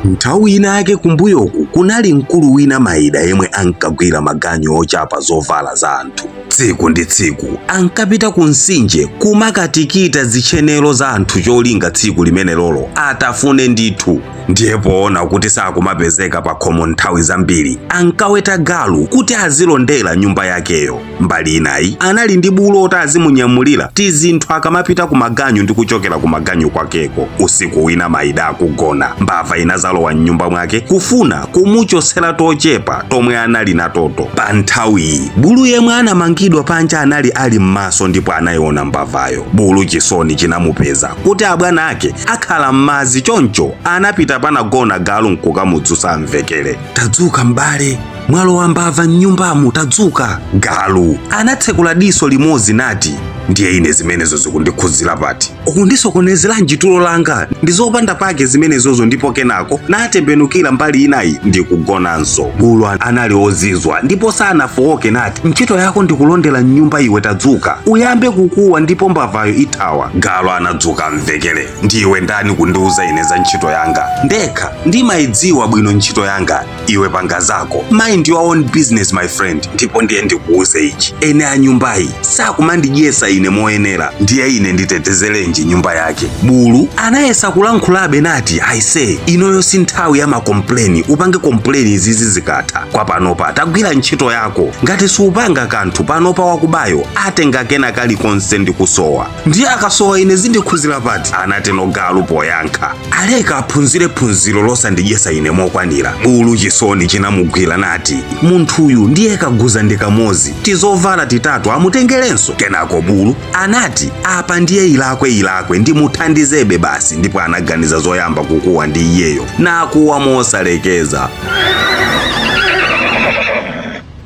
Nthawi ina yake kumbuyoku kunali mkulu wina Maida yemwe ankagwira maganyu ochapa zovala za anthu. Tsiku ndi tsiku ankapita ku mtsinje kumakatikita zitchenero za anthu cholinga tsiku limenelolo atafune ndithu. Ndiye poona kuti sakumapezeka pa khomo nthawi zambiri, ankaweta galu kuti azilondera nyumba yakeyo. Mbali inayi anali ndi bulu oti azimunyamulira tizinthu akamapita ku maganyu ndi kuchokera ku maganyu kwakeko. Usiku wina Maida akugona, mbava inazalowa mnyumba mwake kufuna kumuchotsera tochepa tomwe anali natoto. Pa nthawiyi bulu yemwe anamangidwa panja anali ali m'maso ndipo anayiona mbavayo. Bulu chisoni chinamupeza kuti abwana ake akhala m'madzi, choncho anapita panagona galu nkukamudzutsa amvekere, "Tadzuka m'bale, mwalowa mbava mnyumbamu, tadzuka." Galu anatsekula diso limodzi nati, "Ndiye ine zimenezo zikundikhudzira pati? Ukundisokonezeranji tulo langa? Ndi zopanda pake zimenezozo." Ndipo kenako natembenukira mbali inayi ndi kugonanso. Bulu anali ozizwa ndipo sanafowoke nati, "Ntchito yako ndikulondera mnyumba iwe, tadzuka uyambe kukuwa ndipo mbavayo ithawa." Galu anadzuka mvekere, "Ndiwe ndani kundiuza ine za ntchito yanga? Ndekha ndimayidziwa bwino ntchito yanga. Iwe panga zako, mind your own business, my friend. Ndipo ndiye ndikuuze ichi, ene a nyumbayi sakumandidyesa ine moyenera, ndiye ine nditetezerenji nyumba yake?" Bulu anayesa kulankhulabe nati, "Aise, inoyo si nthawi ya ma complain, upange complain izizi zikatha. Kwa panopa tagwira ntchito yako. Ngati siupanga kanthu panopa, wakubayo atenga kena kalikonse ndi kusowa. Ndiye akasowa ine zindikhuzira pati?" Anatero galu poyankha, "Aleka aphunzire phunziro losandidyesa ine mokwanira." Bulu chisoni chinamugwira nati, "Munthuyu ndiye kaguza ndi kamozi, tizovala titatu amutengerenso?" Kenako bulu anati, "Apa ndiye ilakwe ilakwe, ndimuthandizebe basi." Ndipo anaganiza zoyamba kukuwa ndi iyeyo, nakuwa mosalekeza.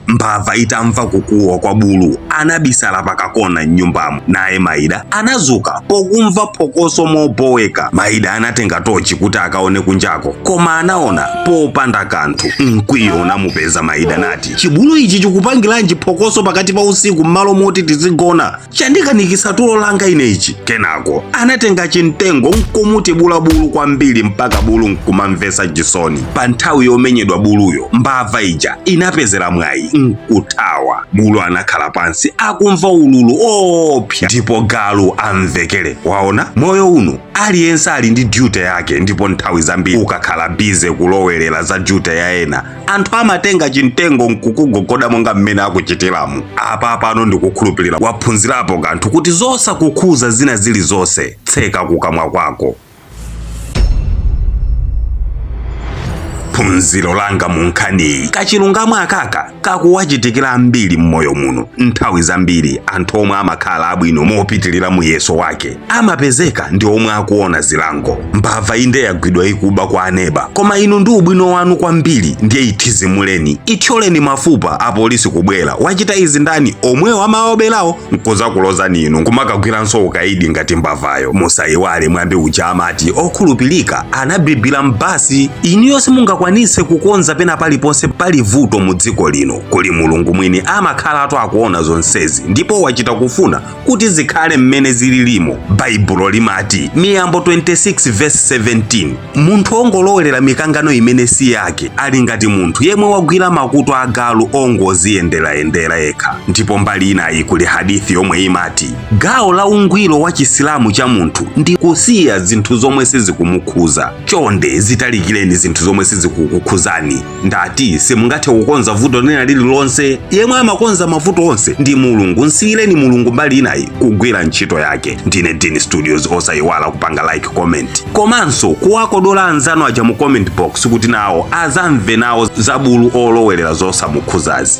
Mbava itamva kukuwa kwa bulu anabisala pakakona mnyumbamo. Naye Maida anazuka pokumva phokoso moboweka. Maida anatenga tochi kuti akaone kunjako, koma anaona popanda kanthu. Mkwiyo unamupeza Maida nati, "Chibulu ichi chikupangiranji phokoso pakati pa usiku m'malo moti tizigona? Chandikanikisa tulo langa ine ichi." Kenako anatenga chimtengo nkumutibula bulu kwambiri mpaka bulu nkumamvesa chisoni. Pa nthawi yomenyedwa buluyo, mbava ija inapezera mwayi nkuthawa. Bulu anakhala pansi akumva ululu oopsa, ndipo galu amvekere, "Waona moyo uno, aliyense ali ndi duty yake, ndipo nthawi zambiri ukakhala busy kulowerera za duty ya ena, anthu amatenga chimtengo nkukugogoda monga mmene akuchitiramu apa. Pano ndikukhulupirira waphunzirapo kanthu kuti zosakukhuza zina zilizonse tseka kukamwa kwako." Phunziro langa mu nkhaniyi, kachilungamo akaka kakuwachitikira ambiri m'moyo muno. Nthawi zambiri anthu omwe amakhala abwino mopitirira muyeso wake amapezeka ndi omwe akuona zilango. Mbava inde yagwidwa ikuba kwa aneba, koma inu ndi ubwino wanu kwambiri ndiye ithizimuleni, ithyoleni mafupa. Apolisi kubwera, "Wachita izi ndani?" Omwewo amawaberawo nkuzakulozani inu, nkumakagwiranso ukaidi ngati mbavayo. Musayiwale mwambi uja amati okhulupirika anabibira m'basi. Inuyo simungakwanise kukonza pena paliponse pali vuto mu dziko lino. Kuli Mulungu mwini amakhalatu akuona zonsezi ndipo wachita kufuna kuti zikhale mmene zililimo. Baibulo limati, Miyambo 26 verse 17, "Munthu ongolowerera mikangano imene si yake ali ngati munthu yemwe wagwira makutu a galu ongoziyenderayendera yekha." Ndipo mbali inayi kuli hadithi yomwe imati gawo la ungwiro wa Chisilamu cha munthu ndi kusiya zinthu zomwe sizikumukhuza. Chonde zitalikireni zinthu zomwe sizikukukhuzani. Ndati simungathe kukonza vuto lina lililonse. Yemwe amakonza mavuto onse ndi Mulungu. Nsiyireni Mulungu mbali inayi kugwira ntchito yake. Ndine Dean Studios. Osayiwala kupanga like, comment komanso kuwakodola anzanu aja mu comment box kuti nawo azamve nawo za bulu olowerera zosamukhuzazi.